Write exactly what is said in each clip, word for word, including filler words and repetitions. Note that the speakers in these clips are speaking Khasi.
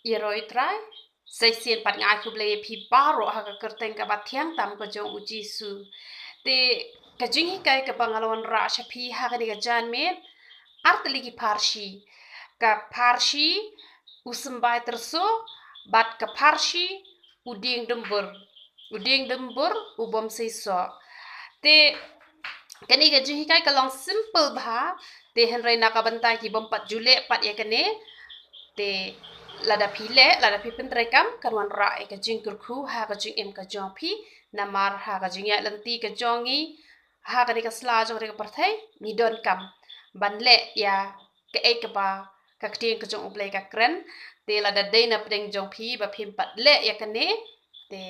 Ïa roi Trai, sa shisien pat nga ai khublei ïa phi baroh ha ka kyrteng kaba thiang tam ka jong u Jisu. Te ka jinghikai kaba nga la wanrah sha phi ha kane ka janmiet, ar tylli ki pharshi. Ka pharshi u symbai tyrso, bad ka pharshi u dieng dymbur. U dieng dymbur u bym seisoh. Te kane ka jinghikai ka long simple bha, te hynrei na ka bynta ki bym pat ju leh pat ïa kane, te lada phi leh, lada phi pyntreikam, kan wanrah ïa ka jingkyrkhu ha ka jingim ka jong phi, namar ha ka jingïaid lynti ka jong ngi ha kane ka sla jong kane ka pyrthei, ngi donkam ban leh ïa kaei kaba ka ktien ka jong U Blei ka kren. Te lada dei na pdeng jong phi ba phim pat leh ïa kane, te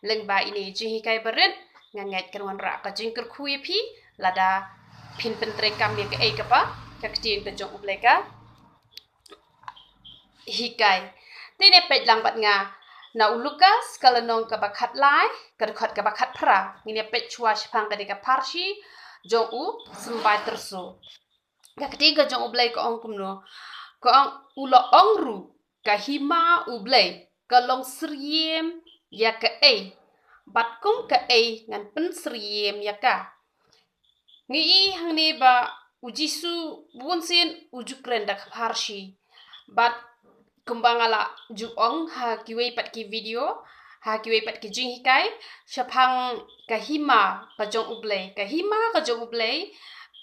lyngba ine i jinghikai barit, nga ngeit kan wanrah ka jingkyrkhu ïa phi lada phin pyntreikam ïa kaei kaba ka ktien ka jong U Blei ka hikai. Te ngin ïa peit lang bad nga na u Lukas ka lynnong kaba khatlai, ka dkhot kaba khatphra. Ngin ïa peit shuwa shaphang kane ka pharshi jong u symbai tyrso. Ka ktien ka jong U Blei ka ong kumno? Ka ong, u la ong ruh, ka hima U Blei ka long syriem ïa kaei, bad kum kaei ngan pynsyriem ïa ka. Ngi i hangne ba u Jisu bun sien u ju kren da ka pharshi. Bad kumba nga la ju ong ha kiwei pat ki video, ha kiwei pat ki jinghikai, shaphang ka hima ka jong U Blei. Ka hima ka jong U Blei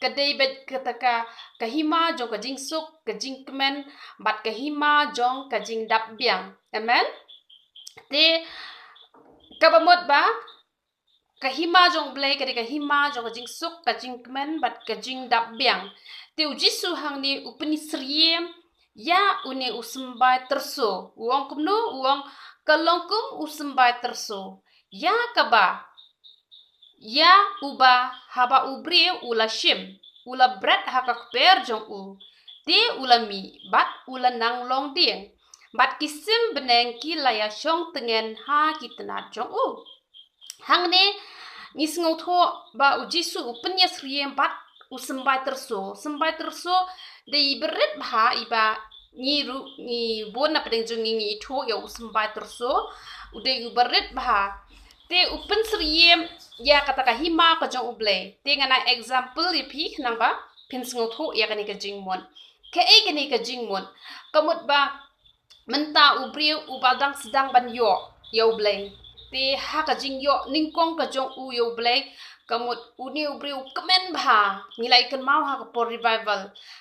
ka dei beit kata ka, ka hima jong ka jingsuk, ka jingkmen, bad ka hima jong ka jingdap biang. Amen. Te kaba mut ba ka hima jong U Blei ka dei ka hima jong ka jingsuk, ka jingkmen, bad ka jingdap biang. Te u Jisu hangne u pynsyriem ïa une u symbai tyrso. U ong kumno? U ong, ka long kum u symbai tyrso ïa kaba, ïa uba haba u briew u la shim, u la bret ha ka kper jong u, te u la mih bad u la nang long dieng, bad ki sim bneng ki la ïa shong tngen ha ki tnat jong u. Hangne ngi sngewthuh ba u Jisu u pynïasyriem bad u symbai tyrso. Symbai tyrso dei i barit bha iba ngi ruh, ngi bun na pdeng jong ngi ngi ithuh ïa u symbai tyrso. U dei u barit bha. Te u pynsyriem ïa kata ka hima ka jong U Blei. Te ngan ai example ïa phi khnang ba phin sngewthuh ïa kane ka jingmut. Kaei kane ka jingmut? Ka mut ba mynta u briew uba dang sdang ban ïoh ïa U Blei. Te ha ka jingïoh nyngkong ka jong u ïa U Blei, ka mut une u briew u kmen bha. Ngi la ïa kynmaw ha ka por revival.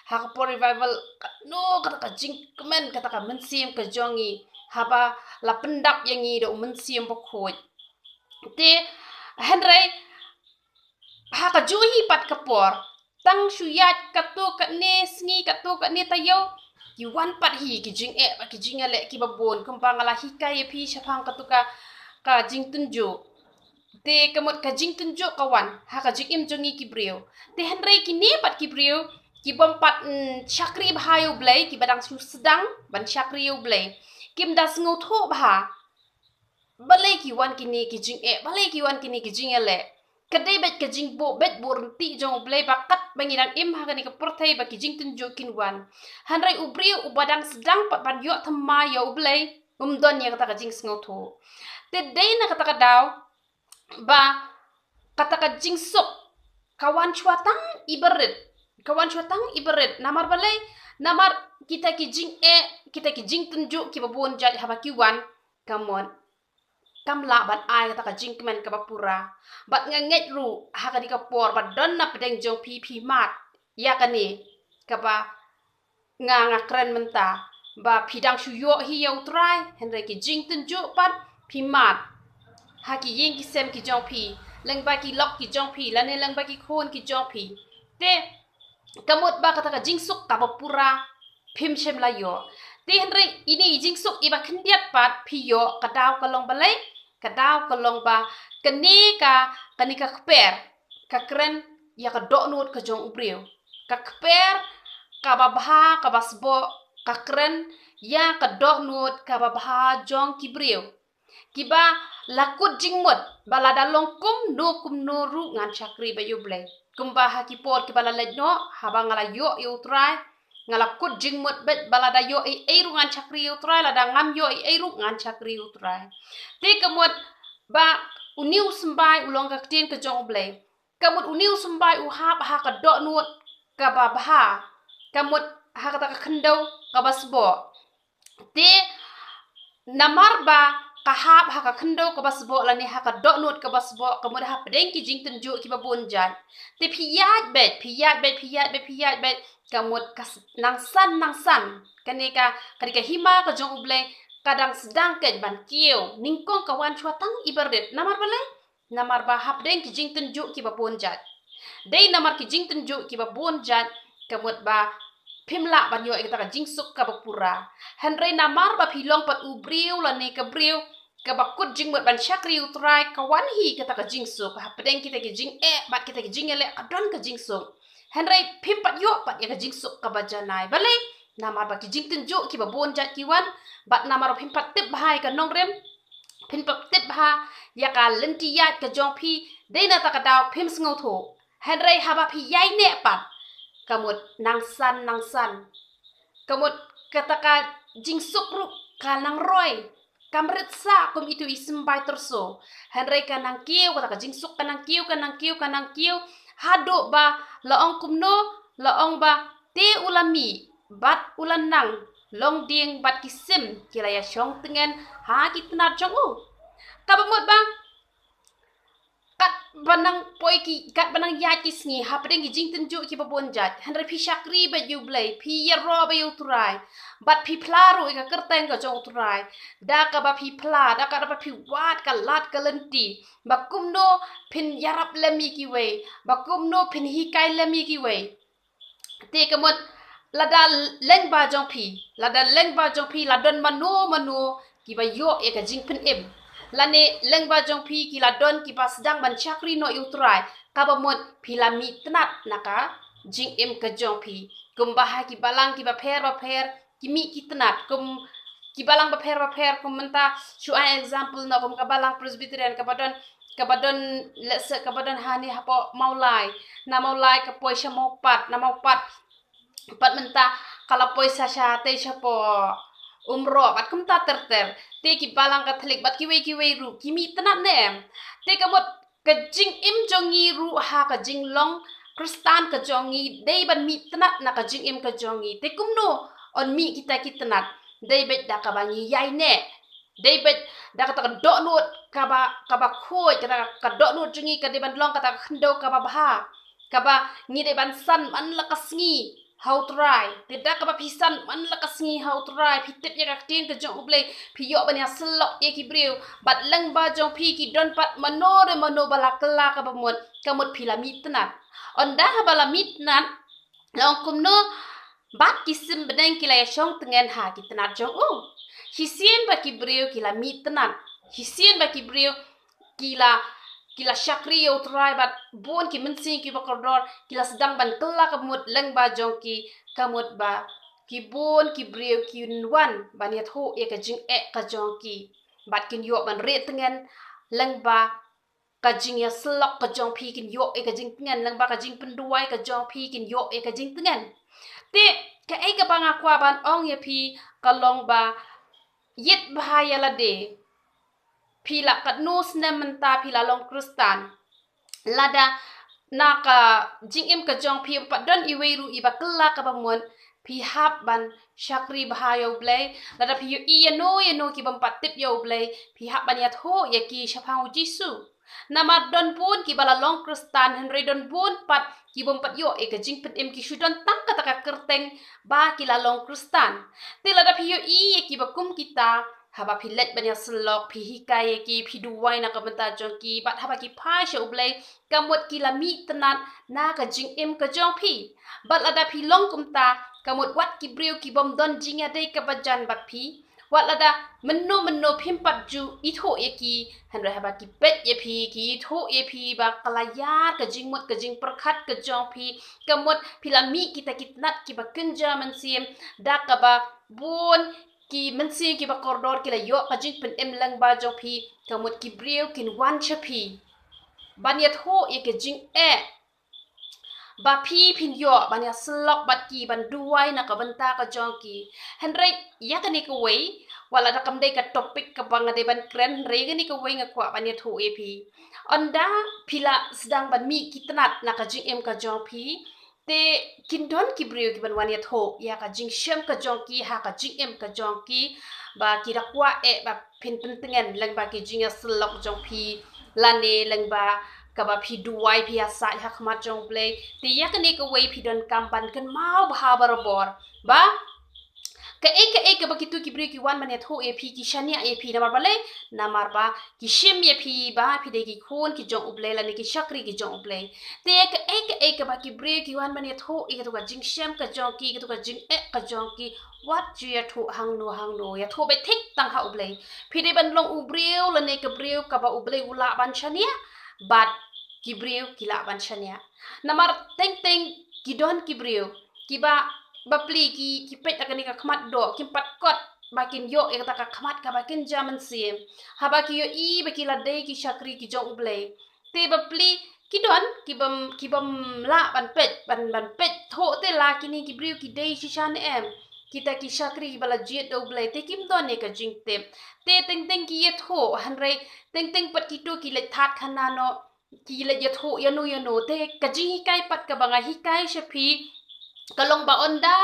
Ha ka por revival, katno kata ka jingkmen, kata ka mynsiem ka jong ngi, haba la pyndap ïa ngi da u Mynsiem Bakhuid. Te hynrei ha kajuh hi pat ka por, tang shu ïaid katto katne sngi, katto katne taïew, ki wan pat hi ki jingeh bad ki jingïaleh kiba bun, kumba nga la hikai ïa phi shaphang katto ka, ka jingtynjuh. Te ka mut ka jingtynjuh ka wan ha ka jingim jong ngi ki briew. Te hynrei kine pat ki briew ki bym pat, mm, shakri bha ïa U Blei, kiba dang shu sdang ban shakri ïa U Blei, kim da sngewthuh bha balei ki wan kine ki jingeh, balei ki wan kine ki jingïaleh. Ka dei beit ka jingbuh beit buh ryntih jong U Blei ba katba ngi dang im ha kane ka pyrthei ba ki jingtynjuh kin wan. Hynrei u briew uba dang sdang pat ban ïoh thymmai ïa U Blei, um don ïa kata ka jingsngewthuh. Te dei na kata ka daw ba kata ka jingsuk ka wan shuwa tang iba rit. Ka wan shuwa tang iba rit. Namar balei? Namar kita ki jingeh, kita ki jingtynjuh kiba bun jait haba ki wan, ka mut kam lah ban ai kata ka jingkmen kaba pura. Bad nga ngeit ruh ha kane ka por ba don na pdeng jong phi, phi mad ïa kane kaba nga, nga kren mynta, ba phi dang shu ïoh hi ïa U Trai, hynrei ki jingtynjuh pat phi mad ha ki ïing ki sem ki jong phi, lyngba ki lok ki jong phi, lane lyngba ki khun ki jong phi. Te ka mut ba kata ka jingsuk kaba pura phim shym la ïoh. Te hynrei ine i jingsuk iba khyndiat pat phi ïoh, ka daw ka long balei? Ka daw ka long ba kane ka, kane ka kper ka kren ïa ka dohnud ka jong u briew. Ka kper kaba bha, kaba sboh, ka kren ïa ka dohnud kaba bha jong ki briew. Kiba la kut jingmut ba lada long kumno kumno ruh ngan shakri bad ïa U Blei. Kumba ha ki por kiba la leit noh, haba nga la ïoh ïa U Trai, Nga la kut jingmut beit ba lada ïoh ei ei ruh ngan shakri ïa U Trai, lada ngam ïoh ei ei ruh ngan shakri ïa U Trai. Te ka mut ba une u symbai u long ka ktien ka jong U Blei. Ka mut une u symbai u hap ha ka dohnud kaba bha. Ka mut ha kata ka khyndew kaba sboh. Te namar ba ka hap ha ka khyndew kaba sboh lane ha ka dohnud kaba sboh, ka mut hapdeng ki jingtynjuh kiba bun jait. Te phi ïaid beit, phi ïaid beit, phi ïaid beit, phi ïaid beit. Ka mut ka s-, nang san, nang san. Kane ka, kane ka hima ka jong U Blei, ka dang sdang keiñ ban kiew. Nyngkong ka wan shuwa tang i barit. Namar balei? Namar ba hapdeng ki jingtynjuh kiba bun jait. Dei namar ki jingtynjuh kiba bun jait, ka mut ba phim lah ban ïoh ïa kata ka jingsuk kaba pura. Hynrei namar ba phi long pat u briew lane ka briew kaba kut jingmut ban shakri U Trai, ka wan hi kata ka jingsuk. Hapdeng kita ki jingeh bad kita ki jingïaleh ka don ka jingsuk. Hynrei phim pat ïoh pat ïa ka jingsuk kaba janai. Balei? Namar ba ki jingtynjuh kiba bun jait ki wan, bad namar ba phim pat tip bha ïa ka nongrim, phim pat tip bha ïa ka lynti ïaid ka jong phi, dei na kata ka daw phim sngewthuh. Hynrei haba phi ïaineh pat, ka mut nang san, nang san. Ka mut kata ka jingsuk ruh ka nang roi. Kam rit sah kum itu i symbai tyrso. Hynrei ka nang kiew, kata ka jingsuk ka nang kiew, ka nang kiew, ka nang kiew. Haduh ba la ong kumno, la ong ba te u la mih bad u la nang, long dieng bad ki sim ki la ïashong tngen ha ki tnat jong u. Kaba mut ba katba nang poi ki, katba nang ïaid ki sngi hapdeng ki jingtynjuh kiba bun jait, hynrei phi shakri beit ïa U Blei, phi ïaroh beit ïa U Trai, bad phi phla ruh ïa ka kyrteng ka jong U Trai. Da kaba phi phla, da kaba phi wad ka lad ka lynti ba kumno phin ïarap lem ïa kiwei, ba kumno phin hikai lem ïa kiwei. Te ka mut lada lyngba jong phi, lada lyngba jong phi la don mano mano kiba ïoh ïa ka jingpynim, lane lyngba jong phi ki la don kiba sdang ban shakri noh ïa U Trai, kaba mut phi la mih tnat na ka jingim ka jong phi. Kumba ha ki balang kiba pher ba pher ki mih ki tnat, kum ki balang ba pher ba pher, kum mynta shu ai example noh kum ka balang Presbyterian kaba don, kaba don, let's say, kaba don hangne hapoh Mawlai. Na Mawlai ka poi sha Mawpat, na Mawpat pat mynta ka la poi sha shatei shapoh Umrok, bad kumta ter ter. Te ki balang Katholik bad kiwei kiwei ruh ki mih tnat ne em. Te ka mut ka jingim jong ngi ruh ha ka jinglong Khristan ka jong ngi dei ban mih tnat na ka jingim ka jong ngi. Te kumno yn mih kita ki tnat? Dei beit da kaba ngi ïaineh. Dei beit da kata ka dohnud kaba, kaba khuid, kata ka dohnud jong ngi ka dei ban long kata ka khyndew kaba bha, kaba ngi dei ban san man la ka sngi ha U Trai. Te da kaba phi san man la ka sngi ha U Trai, phi tip ïa ka ktien ka jong U Blei, phi ïoh ban ïasyllok ïa ki briew, bad lyngba jong phi ki don pat mano re mano ba la kylla kaba mut, ka mut phi la mih tnat. Ynda haba la mih tnat, la ong kumno? Bad ki sim bneng ki la ïashong tngen ha ki tnat jong u. Shisien ba ki briew ki la mih tnat, shisien ba ki briew ki la, ki la shakri ïa U Trai, bad bun ki mynsiem kiba kordor ki la sdang ban kylla ka mut lyngba jong ki, ka mut ba ki bun ki briew kin wan ban ïathuh ïa ka jingeh ka jong ki, bad kin ïoh ban rieh tngen lyngba ka jingïasyllok ka jong phi, kin ïoh ïa ka jingtngen, lyngba ka jingpynduwai ka jong phi kin ïoh ïa ka jingtngen. Te kaei kaba nga kwah ban ong ïa phi ka long ba ïit bha ïa lade. Phi la katno snem mynta phi la long Khristan, lada na ka jingim ka jong phi ym pat don iwei ruh iba kylla kaba mut, phi hap ban shakri bha ïa U Blei. Lada phi ïohi ïano ïano ki bym pat tip ïa U Blei, phi hap ban ïathuh ïa ki shaphang U Jisu. Namar don bun kiba la long Khristan hynrei don bun pat ki bym pat ïoh ïa ka jingpynim, ki shu don tang kata ka kyrteng ba ki la long Khristan. Te lada phi ïohi ïa kiba kum kita, haba phi leit ban ïasyllok, phi hikai ïa ki, phi duwai na ka bynta jong ki, bad haba ki phai sha U Blei, ka mut ki la mih tnat na ka jingim ka jong phi. Bad lada phi long kumta, ka mut wat ki briew ki bym don jingïadei kaba jan bad phi, wat lada mynno mynno phim pat ju ithuh ïa ki, hynrei haba ki peit ïa phi, ki ithuh ïa phi ba ka la ïar ka jingmut ka jingpyrkhat ka jong phi, ka mut phi la mih kita ki tnat kiba kynja mynsiem, da kaba bun ki mynsiem kiba kordor ki la ïoh ka jingpynim lyngba jong phi, ka mut ki briew kin wan sha phi ban ïathuh ïa ka jingeh. ba phi phin ïoh ban ïa syllok bad ki, ban duwai na ka bynta ka jong ki. Hynrei ïa kane kawei, wat la da kam dei ka topic kaba nga dei ban kren, hynrei ïa kane kawei nga kwah ban ïathuh ïa phi. Ynda phi la sdang ban mih ki tnat na ka jingim ka jong phi, te kin don ki briew kiban wan ïathuh ïa ka jingshem ka jong ki ha ka jingim ka jong ki, ba ki da kwah eh ba phin pyntngen lyngba ki jingïasyllok jong phi, lane lyngba kaba phi duwai, phi ïasaid ha khmat jong U Blei. Te ïa kane kawei phi donkam ban kynmaw bha barabor ba kaei kaei kaba kitu ki briew ki wan ban ïathuh ïa phi, ki shaniah ïa phi, namar balei? Namar ba ki shim ïa phi ba phi dei ki khun ki jong U Blei lane ki shakri ki jong U Blei. Te kaei kaei kaba ki briew ki wan ban ïathuh ïa katu ka jingshem ka jong ki, katu ka jingeh ka jong ki, wat ju ïathuh hangno hangno, ïathuh beit thik tang ha U Blei. Phi dei ban long u briew lane ka briew kaba U Blei u lah ban shaniah, bad ki briew ki lah ban shaniah. Namar teng teng ki don ki briew kiba, bapli ki, ki peit ha kane ka khmat doh, kim pat kot ba kin ïoh ïa kata ka khmat kaba kin ja mynsiem. Haba ki ïohi ba ki la dei ki shakri ki jong U Blei. Te bapli ki don kibym, kibym lah ban peit, ban, ban peit thuh te la kine ki briew ki dei shisha ne em, kita ki shakri kiba la jied da U Blei. Te kim don ïa ka jingtip. Te teng teng ki ïathuh, hynrei teng teng pat kitu ki leit thad khana noh, ki leit ïathuh ïano ïano. Te ka jinghikai pat kaba nga hikai sha phi ka long ba ynda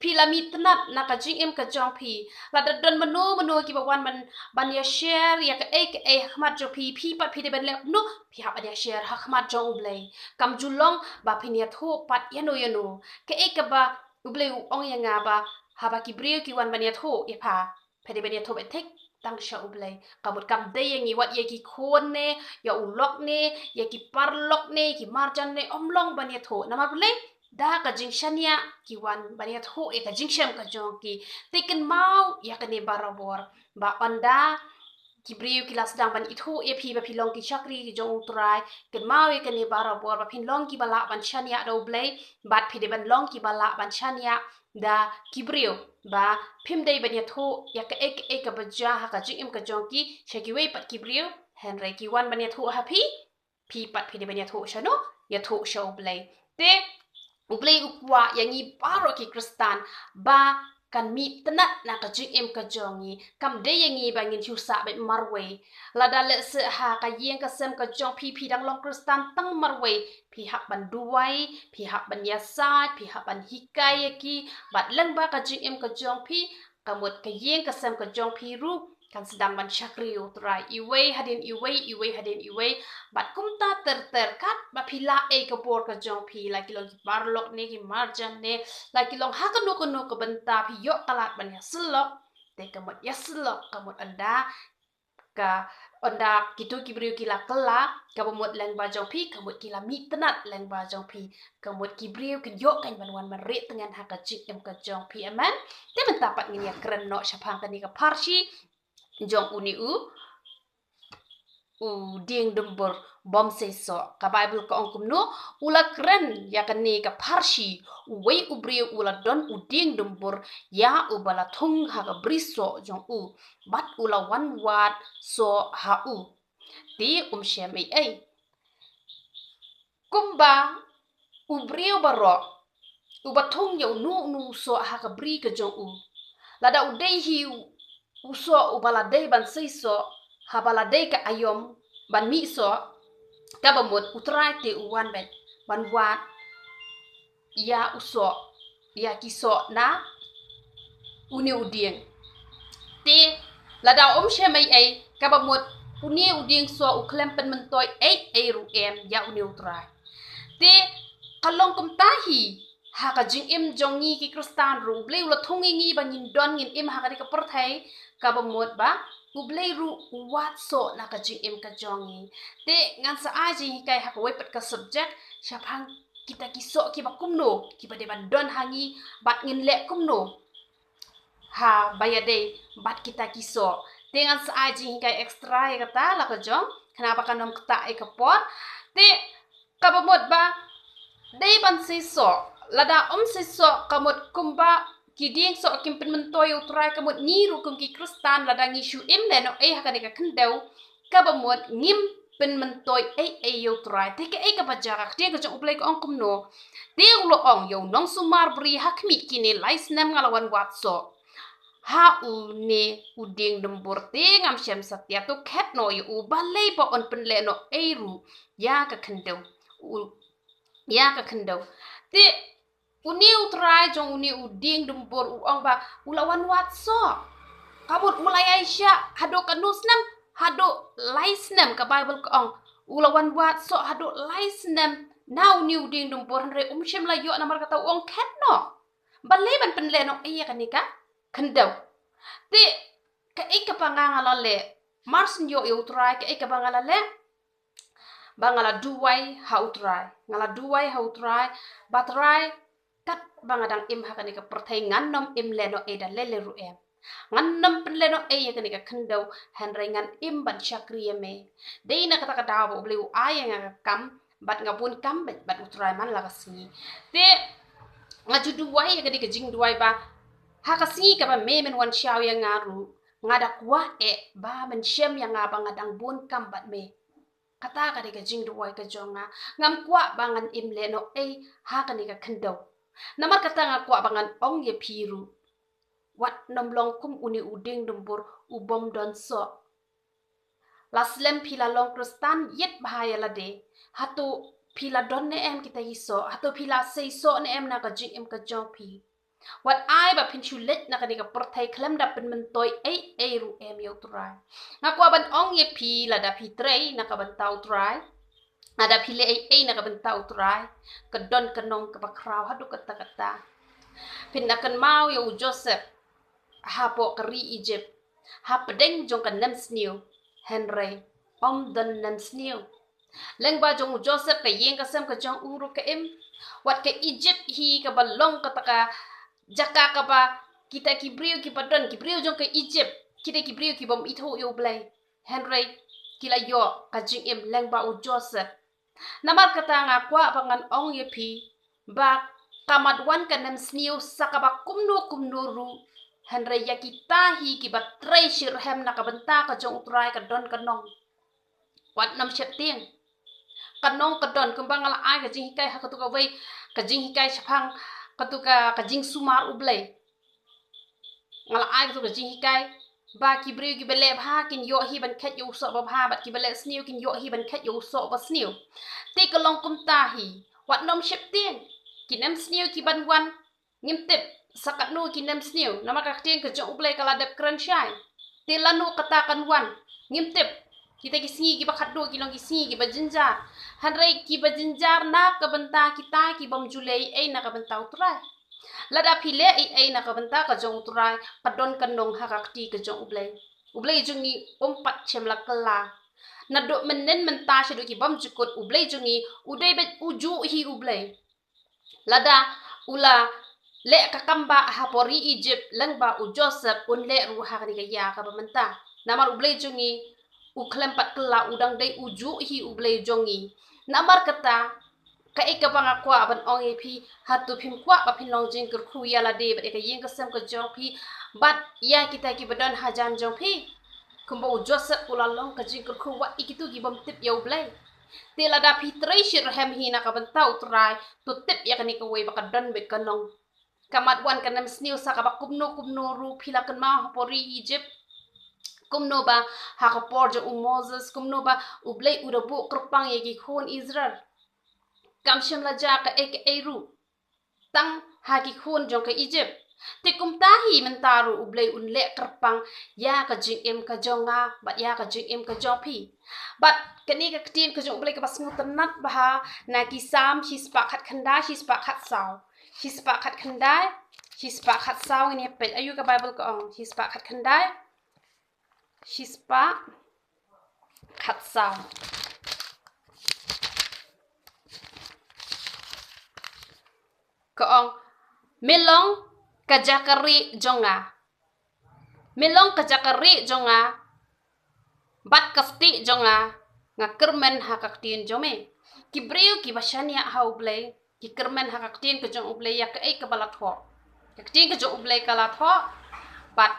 phi la mih tnat na ka jingim ka jong phi, lada don mano mano kiba wan ban, ban ïa share ïa kaei kaei ha khmat jong phi, phi pat phi dei ban leh kumno? Phi hap ban ïa share ha khmat jong U Blei. Kam ju long ba phin ïathuh pat ïano ïano. Kaei kaba U Blei u ong ïa nga ba haba ki briew ki wan ban ïathuh ïa pha, phi dei ban ïathuh beit thik tang sha U Blei. Ka mut kam dei ïa ngi, wat ïa ki khun ne, ïa u lok ne, ïa ki paralok ne, ki marjan ne, ym long ban ïathuh. Namar balei? Da ka jingshaniah ki wan ban ïathuh ïa ka jingshem ka jong ki. Te kynmaw ïa kane barabor, ba ynda ki briew ki la sdang ban ithuh ïa phi ba phi long ki shakri ki jong U Trai, kynmaw ïa kane barabor, ba phin long kiba lah ban shaniah da U Blei, bad phi dei ban long kiba lah ban shaniah da ki briew, ba phim dei ban ïathuh ïa kaei kaei kaba jia ha ka jingim ka jong ki sha kiwei pat ki briew, hynrei ki wan ban ïathuh ha phi, phi pat phi dei ban ïathuh shano? Ïathuh sha U Blei. Te U Blei u kwah ïa ngi baroh ki Khristan ba kan mih tnat na ka jingim ka jong ngi. Kam dei ïa ngi ba ngin shu sah beit marwei. Lada lehse ha ka ïing ka sem ka jong phi, phi dang long Khristan tang marwei, phi hap ban duwai, phi hap ban ïasaid, phi hap ban hikai ïa ki, bad lyngba ka jingim ka jong phi, ka mut ka ïing ka sem ka jong phi ruh kan sdang ban shakri U Trai, iwei hadien iwei, iwei hadien iwei. Bad kumta ter ter, katba phi lah ei ka bor ka jong phi, la ki long ki paralok ne, ki marjan ne, la ki long ha kano kano ka bynta phi ïoh ka lad ban ïasyllok, te ka mut ïasyllok ka mut ynda ka, ynda kitu ki briew ki la kylla, kaba mut lyngba jong phi, ka mut ki la mih tnat lyngba jong phi, ka mut ki briew kin ïoh kan ban wan ban rieh tngen ha ka jingim ka jong phi. Amen. Te mynta pat ngin ïa kren noh shaphang kane ka pharshi jong une u, u dieng dumbur bym seisoh. Ka Baibl ka ong kumno? U la kren ïa kane ka pharshi: Uwei u briew u la don u dieng dumbur ïa uba la thung ha ka bri soh jong u, bad u la wan wad soh ha u, te um shem ei ei. Kumba u briew baroh uba thung ïa uno uno u soh ha ka bri ka jong u, lada u dei hi u, u soh uba la dei ban seisoh, haba la dei ka aïom ban mih soh, kaba mut U Trai te u wan beit ban wad ïa u soh, ïa ki soh na une u dieng. Te lada um shem ei ei, kaba mut une u dieng soh u khlem pynmyntoi ei ei ruh em ïa une U Trai. Te ka long kumta hi ha ka jingim jong ngi ki Khristan ruh. U Blei u la thung ïa ngi ba ngin don, ngin im ha kane ka pyrthei, kaba mut ba U Blei ruh u wad soh na ka jingim ka jong ngi. Te ngan sa ai jinghikai ha kawei pat ka subject shaphang kita ki soh kiba kumno kiba dei ban don ha ngi, bad ngin leh kumno haba ïadei bad kita ki soh. Te ngan sa ai jinghikai extra ïa kata la ka jong, khnang ba kan ym ktah ïa ka por. Te kaba mut ba dei ban seisoh, lada um seisoh, ka mut kumba ki dieng soh kim pynmyntoi ïa U Trai, ka mut ngi ruh kum ki Khristan, lada ngi shu im lehnoh ei ha kane ka khyndew, kaba mut ngim pynmyntoi ei ei ïa u Trai. Te kaei kaba jia? Ka ktien ka jong U Blei ka ong kumno? Te u la ong ïa u nongsumar briew, ha khmih kine lai snem nga la wan wad soh ha une u dieng dymbur, te ngam shem satia. To khet noh ïa u, balei ba yn pynleh noh ei ruh ïa ka khyndew. U, ïa ka khyndew. Te une u trai jong une u dieng dymbur u ong ba u la wan wad soh. Ka mut u la ïaishah haduh katno snem? Haduh lai snem, ka Baibl ka ong u la wan wad soh haduh lai snem na une u dieng dymbur, hynrei um shym la ïoh. Namar kata u ong khet noh. Balei ban pynleh noh ei ïa kane ka khyndew? Te kaei kaba nga nga la leh? Mar shu ïoh ïa u Trai, kaei kaba nga la leh? Ba nga la duwai ha u Trai. Nga la duwai ha u Trai. Ba Trai, katba nga dang im ha kane ka pyrthei ngan nym im leh noh ei da lei lei ruh em. Ngan nym pynleh noh ei ïa kane ka khyndew, hynrei ngan im ban shakri ïa me. Dei na kata ka daw ba U Blei u ai ïa nga ka kam, bad nga bun kam bad, bad u Trai man la ka sngi. Te nga ju duwai ïa kane ka jingduwai ba ha ka sngi kaba me men wan shaw ïa nga ruh, nga da kwah eh ba men shem ïa nga ba nga dang bun kam bad me. Kata ka dei ka jingduwai ka jong nga. Ngam kwah ba ngan im leh noh ei ha kane ka khyndew. Namar kata nga kwah ba ngan ong ïa phi ruh, wat nym long kum une u dieng dymbur u bym don soh. La slem phi la long Khristan, ïit bha ïa lade. Hato phi la don ne em kita ki soh? Hato phi la sei soh ne em na ka jingim ka jong phi? Wat ai ba phin shu leit na kane ka pyrthei khlem da pynmyntoi ei ei ruh em ïa u Trai. Nga kwah ban ong ïa phi, lada phi trei na ka bynta u Trai, lada phi leh ei ei na ka bynta u Trai, ka don ka nong kaba khraw haduh katta katta. Phin da kynmaw ïa u Joseph hapoh ka ri Egypt, hapdeng jong ka nemsniew, hynrei ym don nemsniew. Lyngba jong u Joseph ka ïing ka sem ka jong u ruh ka im. Wat ka Egypt hi kaba long kata ka jaka kaba kita ki briew kiba don, ki briew jong ka Egypt, kita ki briew ki bym ithuh ïa u Blei, hynrei ki la ïoh ka jingim lyngba u Joseph. Namar kata nga kwah ba ngan ong ïa phi ba ka mat wan ka nemsniew sa kaba kumno kumno ruh, hynrei ïa kita hi kiba trei shitrhem na ka bynta ka jong u Trai ka don ka nong. Wat nym sheptieng. Ka nong ka don. Kumba nga la ai ka jinghikai ha katu kawei ka jinghikai shaphang katu ka, ka jingsumar U Blei. Nga la ai katu ka jinghikai ba ki briew kiba leh bha kin ïoh hi ban khet ïa u soh babha, bad kiba leh sniew kin ïoh hi ban khet ïa u soh basniew. Te ka long kumta hi. Wat nym sheptieng. Ki nemsniew ki ban wan, ngim tip sa katno ki nemsniew, namar ka ktien ka jong U Blei ka la dep kren shai. Te lano kata kan wan, ngim tip. Kita ki sngi kiba khatduh ki long ki sngi kiba jynjar. Hynrei kiba jynjar na ka bynta kita ki bym ju leh ei ei na ka bynta u Trai. Lada phi leh ei ei na ka bynta ka jong u Trai, ka don ka nong ha ka kti ka jong U Blei. U Blei jong ngi um pat shym la kylla. Naduh mynnin mynta shaduh ki bymjukut, U Blei jong ngi u dei beit ujuh hi U Blei. Lada u la leh ka kam ba hapoh ri Egypt lyngba u Joseph, un leh ruh ha kane ka ïa kaba mynta. Namar U Blei jong ngi u khlem pat kylla, u dang dei ujuh hi U Blei jong ngi. Namar kata, kaei kaba nga kwah ban ong ïa phi, hato phim kwah ba phin long jingkyrkhu ïa lade bad ïa ka ïing ka sem ka jong phi, bad ïa kita kiba don hajan jong phi? Kumba u Joseph u la long ka jingkyrkhu wat ïa kitu ki bym tip ïa U Blei. Te lada phi trei shitrhem hi na ka bynta u Trai, to tip ïa kane kawei ba ka don beit ka nong. Ka mat wan ka nemsniew sa kaba kumno kumno ruh, phi la kynmaw hapoh ri Egypt. Kumno ba ha ka por jong u Moses, kumno ba U Blei u da buh kyrpang ïa ki khun Israel. Kam shym la jia kaei kaei ruh tang ha ki khun jong ka Egypt. Te kumta hi mynta ruh U Blei un leh kyrpang ïa ka jingim ka jong nga bad ïa ka jingim ka jong phi. Bad kane ka ktien ka jong U Blei kaba sngewtynnat bha na ki Salm shispah khatkhyndai, shispah khatsaw. Shispah khatkhyndai, shispah khatsaw, ngin ïa peit aïu ka Baibl ka ong. Shispah khatkhyndai, shispah khatsaw. Ka ong, me long ka jaka rieh jong nga. Me long ka jaka rieh jong nga bad ka stieh jong nga, nga kyrmen ha ka ktien jong me. Ki briew kiba shaniah ha U Blei ki kyrmen ha ka ktien ka jong U Blei ïa kaei kaba la thoh. Ka ktien ka jong U Blei ka la thoh, bad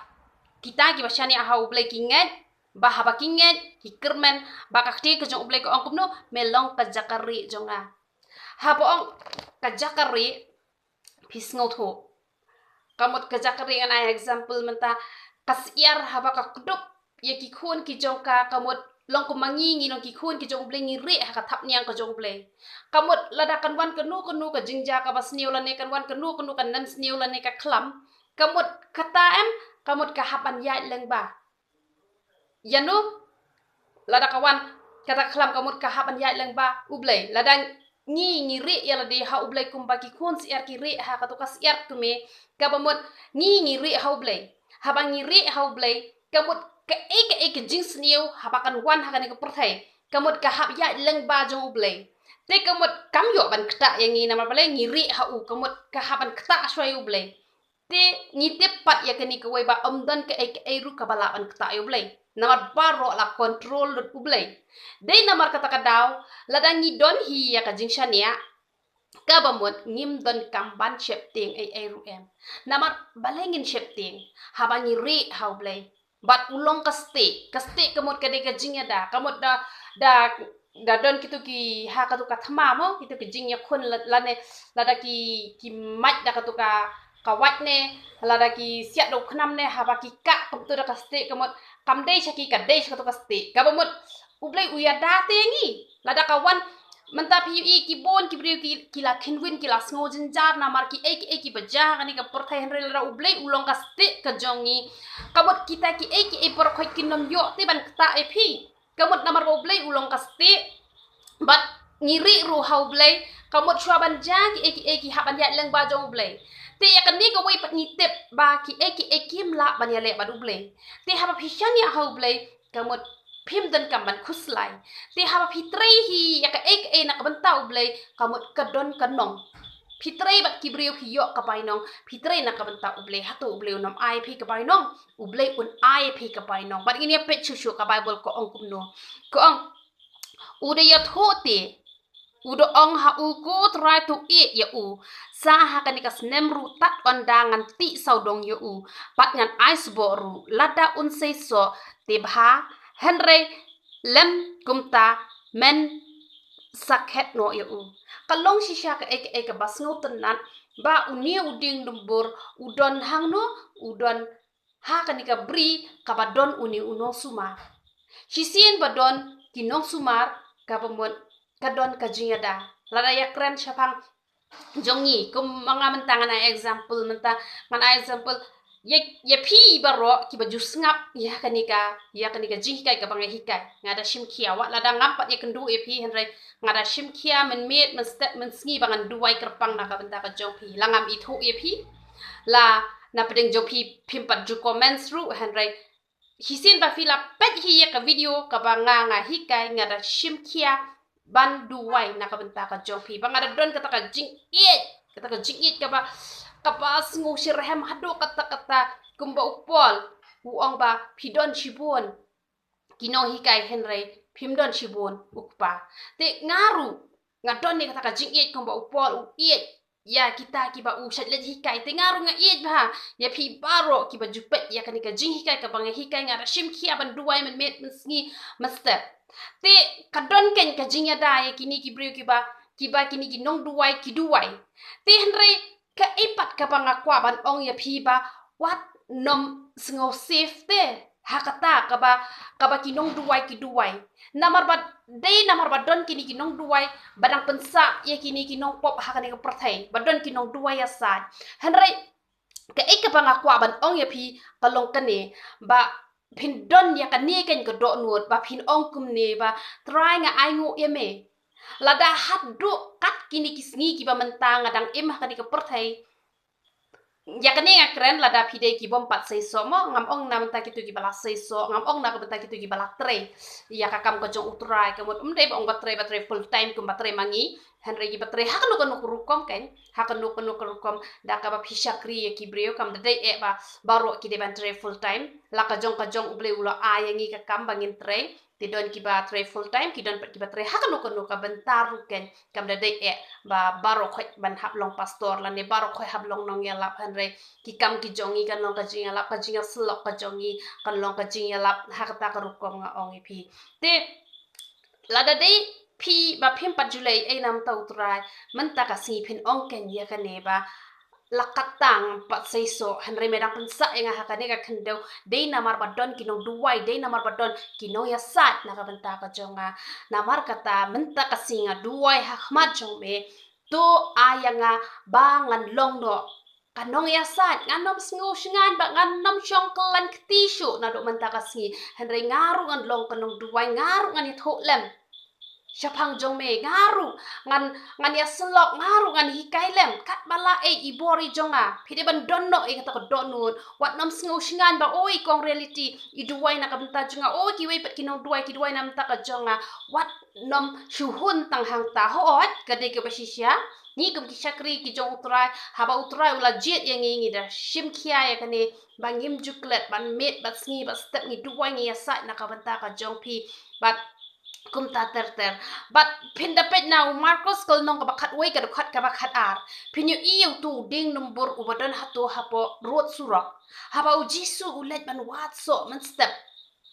kita kiba shaniah ha U Blei ki ngeit ba haba ki ngeit ki kyrmen, ba ka ktien ka jong U Blei ka ong kumno, me long ka jaka rieh jong nga. Haba ong ka jaka rieh, phi sngewthuh. Ka mut ka jaka rieh ngan ai example mynta, ka syiar haba ka kdup ïa ki khun ki jong ka, ka mut long kum ma ngi, ngi long ki khun ki jong U Blei, ngi rieh ha ka thapniang ka jong U Blei. Ka mut lada kan wan kano kano ka jingjia kaba sniew lane kan wan kano kano ka nemsniew lane ka khlam, ka mut kata em, ka mut ka hap ban ïaid lyngba. Ïano, lada ka wan kata ka khlam, ka mut ka hap ban ïaid lyngba U Blei. Lada ngi, ngi rieh ïa lade ha U Blei kumba ki khun syiar ki rieh ha kato ka syiar kmie, kaba mut ngi, ngi rieh ha U Blei. Haba ngi rieh ha U Blei, ka mut kaei kaei ka jingsniew haba kan wan ha kane ka pyrthei, ka mut ka hap ïaid lyngba jong U Blei. Te ka mut kam ïoh ban ktah ïa ngi namar balei, ngi rieh ha u, ka mut ka hap ban ktah shuwa ïa U Blei. Te ngi tip pat ïa kane kawei ba ym don kaei kaei ruh kaba lah ban ktah ïa U Blei, namar baroh la control lut U Blei. Dei namar kata ka daw, lada ngi don hi ïa ka jingshaniah, kaba mut ngim donkam ban sheptieng ei ei ruh em. Namar balei ngin sheptieng? Haba ngi rieh ha U Blei. Bad u long ka stieh, ka stieh ka mut ka dei ka jingïada, ka mut da, da, da don kito ki, ha kato ka thma mo, kito ki jingïakhun la-, lane, lada ki, ki mait da kato ka, ka wait ne, lada ki siat da u khnam ne, haba ki kah kumto da ka stieh, ka mut kam dei sha ki, ka dei sha kato ka stieh. Kaba mut U Blei u ïada te ngi. Lada ka wan, mynta phi ïohi ki bun ki briew ki, ki la khynwin, ki la sngew jynjar namar kiei kiei kiba jia ha kane ka pyrthei, hynrei lada U Blei u long ka stieh ka jong ngi, ka mut kita kiei kiei baroh khoit kin ym ïoh te ban ktah ïa phi. Ka mut namar ba U Blei u long ka stieh, bad ngi rieh ruh ha U Blei, ka mut shuwa ban jia kiei kiei ki hap ban ïaid lyngba jong U Blei. Te ïa kane kawei pat ngi tip ba kiei kiei kim lah ban ïaleh bad U Blei. Te haba phi shaniah ha U Blei, ka mut phim donkam ban khuslai. Te haba phi trei hi ïa kaei kaei na ka bynta U Blei, ka mut ka don ka nong. Phi trei bad ki briew phi ïoh ka bainong, phi trei na ka bynta U Blei, hato U Blei un ym ai phi ka bainong? U Blei un ai phi ka bainong. Bad ngin ïa peit shuh shuh ka Baibl ka ong kumno. Ka ong, u da ïathuh te, u da ong ha u, ko Trai, to ïeh ïa u. Sa ha kane ka snem ruh tad ynda ngan tih sawdong ïa u, bad ngan ai sboh ruh. Lada un seisoh te bha, hynrei lym kumta, men sa khet noh ïa u. Ka long shisha kaei kaei kaba sngewtynnat ba une u dieng dumbur u don hangno, u don ha kane ka bri kaba don une u nongsumar. Shisien ba don ki nongsumar, kaba mut ka don ka jingïada. Lada ïa kren shaphang jong ngi, kum ma nga mynta ngan ai example, mynta ngan ai example ïa, ïa phi baroh kiba ju sngap ïa kane ka, ïa kane ka jinghikai kaba nga hikai. Nga da shim khia, wat lada ngam pat ïakynduh ïa phi, hynrei nga da shim khia mynmiet mynstep mynsngi ba ngan duwai kyrpang na ka bynta ka jong phi. La ngam ithuh ïa phi, la na pdeng jong phi phim pat ju comments ruh, hynrei shisien ba phi la peit hi ïa ka video kaba nga, nga hikai, nga da shim khia ban duwai na ka bynta ka jong phi, ba nga da don kata ka jingïeit, kata ka jingïeit kaba, kaba sngewsyrhem haduh katta katta. Kumba u Paul u ong ba phi don shibun ki nonghikai, hynrei phim don shibun u Kpa. Te nga ruh nga don ïa kata ka jingïeit kumba u Paul u ïeit ïa kita kiba u shait leit hikai. Te nga ruh nga ïeit bha ïa phi baroh kiba ju peit ïa kane ka jinghikai kaba nga hikai. Nga da shim khia ban duwai mynmiet mynsngi mynstep. Te ka don keiñ ka jingïada ïa kine ki briew kiba, kiba kine ki nongduwai ki duwai. Te hynrei kaei pat kaba nga kwah ban ong ïa phi ba wat nym sngew safe te ha kata kaba, kaba ki nongduwai ki duwai. Namar ba dei, namar ba don kine ki nongduwai ba dang pynsah ïa kine ki nongpop ha kane ka pyrthei, ba don ki nongduwai ïasaid. Hynrei kaei kaba nga kwah ban ong ïa phi ka long kane, ba phin don ïa kane keiñ ka dohnud ba phin ong kumne ba, Trai, nga ainguh ïa me. Lada haduh kat kine ki sngi kiba mynta nga dang im ha kane ka pyrthei, ïa kane nga kren lada phi dei ki bym pat seisoh mo, ngam ong na bynta kito kiba la seisoh, ngam ong na ka bynta kito kiba la trei ïa ka kam ka jong U Trai. Ka mut ym dei ba ong ba trei, ba trei full time kumba trei ma ngi, hynrei kiba trei ha kano kano ka rukom keiñ, ha kano kano ka rukom, da kaba phi shakri ïa ki briew. Kam da dei eh ba baroh ki dei ban trei full time. La ka jong ka jong U Blei u la ai ïa ngi ka kam ba ngin trei. Ki don kiba trei full time, ki don pat kiba trei ha kano kano ka bynta ruh kein. Kam da dei eh ba baroh khoit ban hap long pastor lane baroh khoit hap long nongïalap, hynrei ki kam ki jong ngi kan long ka jingïalap, ka jingïasyllok ka jong ngi kan long ka jingïalap, ha kata ka rukom nga ong ïa phi. Te lada dei phi ba phim pat ju leh ei namar U Trai, mynta ka sngi phin ong kein ïa kane ba la kat tang pat seisoh, hynrei me dang pynsah ïa nga ha kane ka khyndew, dei namar ba don ki nongduwai, dei namar ba don ki nongïasaid na ka bynta ka jong nga. Namar kata mynta ka sngi nga duwai ha khmat jong me, to ai ïa nga ba ngan long noh ka nongïasaid. Ngan ym sngew shngaiñ bad ngan ym shong khlaiñ kti shuh naduh mynta ka sngi, hynrei nga ruh ngan long ka nongduwai, nga ruh ngan ïathuh lem shaphang jong me, nga ruh ngan, ngan ïasyllok, nga ruh ngan hikai lem katba la ei i bor i jong nga. Phi dei ban don noh ïa kata ka dohnud. Wat nym sngew shngaiñ ba oi kong Reality i duwai na ka bynta jong nga, oi kiwei pat ki nongduwai ki duwai na ka bynta ka jong nga. Wat nym shu hun tang hangta, hooid ka dei kaba shisha. Ngi kum ki shakri ki jong U Trai, haba U Trai u la jied ïa ngi, ngi da shim khia ïa kane ba ngim ju klet ban miet bad sngi bad step, ngi duwai, ngi ïasaid na ka bynta ka jong phi. Bad kumta ter ter. Bad phin da peit na u Markos ka lynnong kaba khatwei, ka dkhot kaba khatar, phin ïohi ïa uto u dieng numbur uba don hato hapoh rud surok. Haba U Jisu u leit ban wad soh mynstep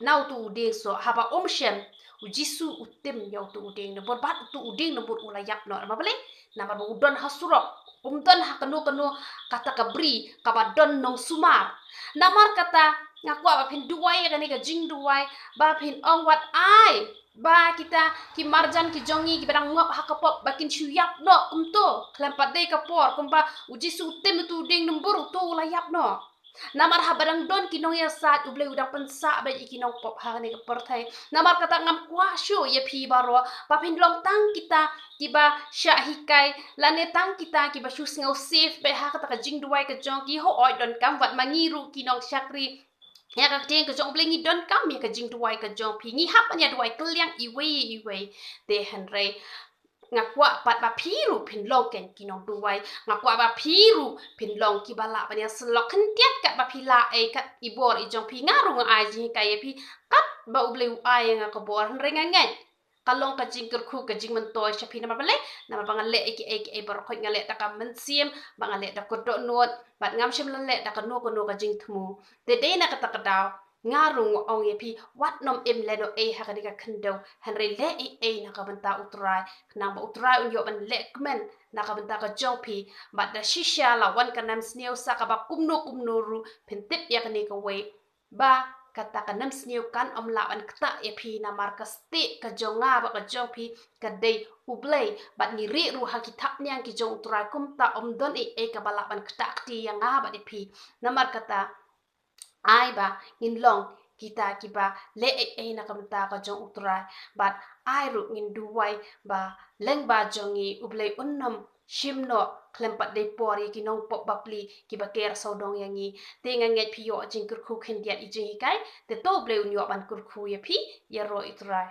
na uto u dieng soh, haba um shem, U Jisu u tim ïa uto u dieng numbur bad uto u dieng numbur u la ïap noh. Namar balei? Namar ba u don ha surok, um don ha kano kano kata ka bri kaba don nongsumar. Namar kata nga kwah ba phin duwai ïa kane ka jingduwai, ba phin ong, wat ai ba kita ki marjan ki jong ngi kiba dang ngop ha ka pop ba kin shu ïap noh kumto, khlem pat dei ka por, kumba U Jisu u tim uto u dieng numbur, uto u la ïap noh. Namar haba dang don ki nongïasaid, U Blei u dang pynsah beit ïa ki nongpop ha kane ka pyrthei. Namar kata ngam kwah shuh ïa phi baroh ba phin long tang kita kiba shah hikai lane tang kita kiba shu sngew safe beit ha kata ka jingduwai ka jong ki. Hooid, donkam, wat ma ngi ruh ki nongshakri ïa ka ktien ka jong U Blei ngi donkam ïa ka jingduwai ka jong phi, ngi hap ban ïa duwai kylliang iwei iwei. Te hynrei nga kwah pat ba phi ruh phin long kein ki nongduwai, nga kwah ba phi ruh phin long kiba lah ban ïasyllok khyndiat katba phi lah ei kat i bor i jong phi. Nga ruh nga ai jinghikai ïa phi katba U Blei u ai ïa nga ka bor, hynrei nga ngeit ka long ka jingkyrkhu, ka jingmyntoi sha phi. Namar balei? Namar ba nga leh ïa kiei kiei baroh khoit nga leh da ka mynsiem, ba nga leh da ka dohnud, bad ngam shym la leh da kano kano ka jingthmu. Te dei na kata ka daw nga ruh nga ong ïa phi, wat nym im lehnohei ha kane ka khyndew, hynrei leh ei ei na ka bynta U Trai, khnang ba U Trai un ïoh ban lehkmen na ka bynta ka jong phi. Bad da shisha la wan ka nemsniew sa kaba kumno kumno ruh, phin tip ïa kane kawei, ba kata ka nemsniew kan ym lah ban ktah ïa phi, namar ka stieh ka jong nga bad ka jong phi ka dei U Blei, bad ngi rieh ruh ha ki thapniang ki jong U Trai, kumta ym don ei ei kaba lah ban ktah kti ïa nga bad ïa phi. Namar kata ai ba ngin long kita kiba leh ei ei na ka bynta ka jong U Trai, bad ai ruh ngin duwai ba lyngba jong ngi U Blei un nym shim noh khlem pat dei por ïa ki nongpop bapli kiba ker sawdong ïa ngi. Te nga ngeit phi ïoh jingkyrkhu khyndiat i jinghikai, te to U Blei un ïoh ban kyrkhu ïa phi ïaroh, U Trai.